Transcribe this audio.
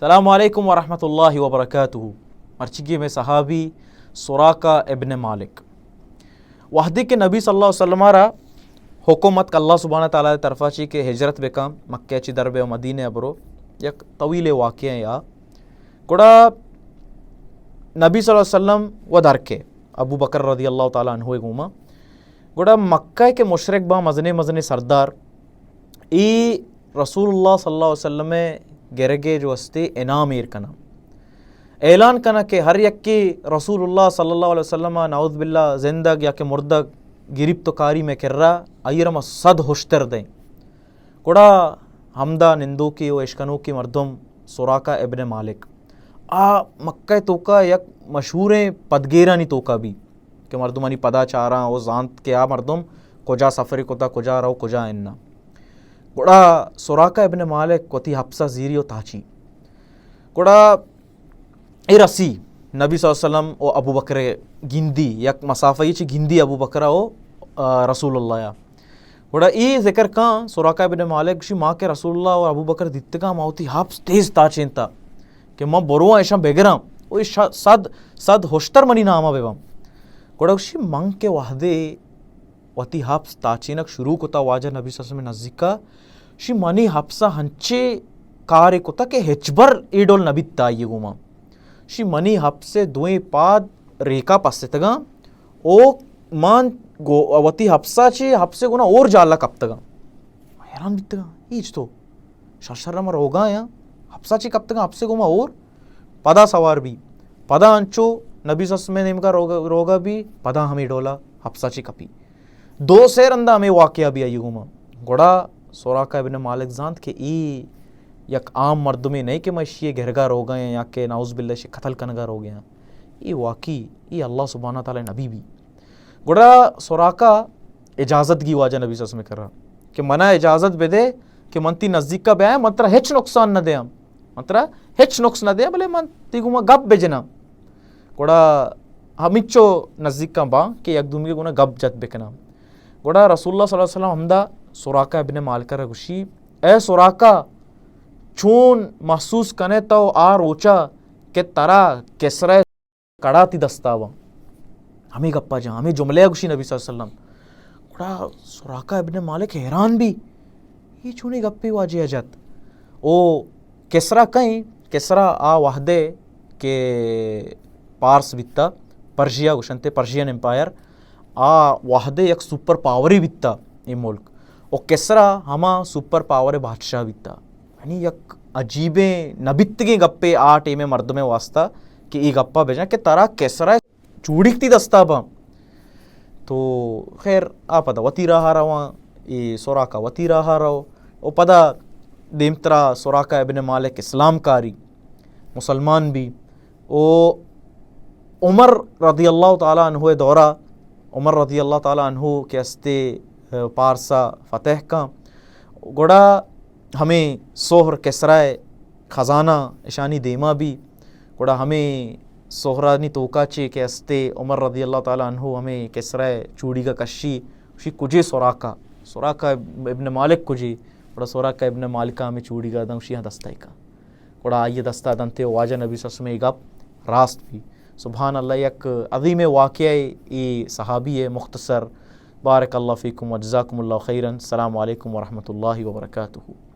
السلام علیکم ورحمۃ اللہ وبرکاتہ۔ مرچیگی ہمے صحابی سراقہ ابن مالک، وہدے کہ نبی صلی اللہ علیہ وسلم ءَ را حکم اتک اللہ سبحانہ تعالیٰ ءِ طرفا چی کہ ہجرت بکن، مکہ چی در بے و مدینہ برو، یک طویل واقعہ یا۔ گڑا نبی صلی اللہ علیہ وسلم و درکے ابو بکر رضی اللہ تعالیٰ عنہ گوما۔ گڑا مکہ کہ مشرک با، مزنے مزنے سردار، ای رسول اللہ صلی اللہ علیہ وسلم گرگے جو استے انعام ایر کنا، اعلان کنا کہ ہر یکی رسول اللہ صلی اللہ علیہ وسلم نعوذ باللہ زندگ یا کہ مردگ گرفت و کاری میں کرا، آئی را ما صد ہشتر دیں۔ گڑا ہمدا نندوکے و اشکنوکے مردم سراقہ ابن مالک، آ مکہ توکا یک مشہوریں پدگیرانی توکا بی کہ مردمانی پدا چاراں و زانت کہ آ مردم کجا سفر کتا، کجا رو، کجا انا۔ گڑا سراقہ ابن مالک وتی حبسا زیری و تاچی۔ گڑا اے رسی نبی صلی اللہ علیہ وسلم و ابو بکر گندی، یک مسافہ چی گندی ابو بکر و، آ، رسول اللہ۔ گڑا اے ذکر کاں سراقہ ابن مالک گوشی، ما کہ رسول اللہ و ابو بکر دیتگاں، ما وتی حبس تیز تاچینتا کہ ما برواں اشاں بگراں و اے ش-، صد، صد ہشتر منی ناما بباں۔ گڑا گوشی، من کہ وہدے وتی حبس تاچینگ شروع کتا واجہ نبی صلی اللہ علیہ وسلم نزدیکا، شی منی حبسا ہنچے کارے کتا کہ ہچبر اے ڈول نبیتا آئی گوما۔ شی منی حبسے دوئیں پاد ریکا پستگاں او من گو-، وتی حبسا چی حبسے گونا اور جالا کپتگاں۔ حیران بیتگاں، ہیچ تو شر شر ما روگا یا حبسا چی کپتگاں، حبسے گوما اور پدا سوار بی، پدا انچو نبی صلی اللہ علیہ وسلم نیمگا روگا، روگا بی، پدا ہمیں ڈولا حبسا چی کپی۔ دو سے رندا ہمیں واقعہ بی آئی گوما۔ گڑا سراقہ ابن مالک زانت کہ ای یک عام مردمے نہیں کہ ما اشی گرگا روگا ہیں یا کہ نعوذ باللہ اشی قتل کنگا روگا ہیں۔ ای واقعی، ای اللہ سبحانہ تعالیٰ نبی بی۔ گڑا سراقہ اجازت گی واجہ نبی صلی اللہ علیہ وسلم کرا کہ منا اجازت بدے کہ من تی نزدیکا بیاں، من ترا ہچ نقصان نہ دیاں، من ترا ہچ نقص نہ دیاں، بلے من تی گوما گپ بجناں۔ گڑا ہمینچو نزدیکاں باں کہ یک دومی گونا گپ جت بکناں۔ گڑا رسول اللہ صلی اللہ علیہ وسلم ہمدا سراقہ ابن مالک را گوشی، اے سراقہ، چون محسوس کنے تو آ روچا کہ ترا کسرا کڑا تی دستا باں؟ ہمیں گپا جاں، ہمیں جملہ گوشی نبی صلی اللہ علیہ وسلم۔ گڑا سراقہ ابن مالک حیران بی، یہ چونی گپی واجہ جت؟ او کسرا کئیں؟ کسرا آ وہدے کہ پارس بیتا، پرشیا گوشنتے، پرشین امپائر، آ وہدے یک سپر پاورے بیتا اے ملک۔ او کسرا ہما سپر پاور بادشاہ بیتا۔ یعنی یک عجیبیں نبیتگیں گپے آ ٹیمے مردمے واسطہ کہ ای گپا بجن کہ ترا کسرا چوڑیک تی دستا باں۔ تو خیر، آ پدا وتی راہ رواں، ای سراقہ وتی راہ رو۔ او پدا دیمترا سراقہ ابن مالک اسلام کاری، مسلمان بی۔ او عمر رضی اللہ تعالیٰ عنہ دورہ، عمر رضی اللہ تعالیٰ عنہ کہ استے، اه، پارسا فتح کن۔ گڑا ہمیں سہر کسرائے خزانہ اشانی دیما بی۔ گڑا ہمیں سہرانی توکا چے کہ استے عمر رضی اللہ تعالیٰ عنہ ہمیں کسرائے چوڑیگا کشی، شی کجے سراقہ، سراقہ ابن مالک کجے؟ گڑا سراقہ ابن مالکا ہمیں چوڑیگا دن شی ہاں دستا کا۔ گڑا آئی دستا دنتے واجہ نبی صلی اللہ علیہ وسلم گپ راست بی۔ سبحان اللہ، یک عظیم واقعہ ای صحابی ہے مختصر۔ بارک اللہ فیکم و جزاکم اللہ خیرا۔ السلام علیکم ورحمۃ اللہ وبرکاتہ۔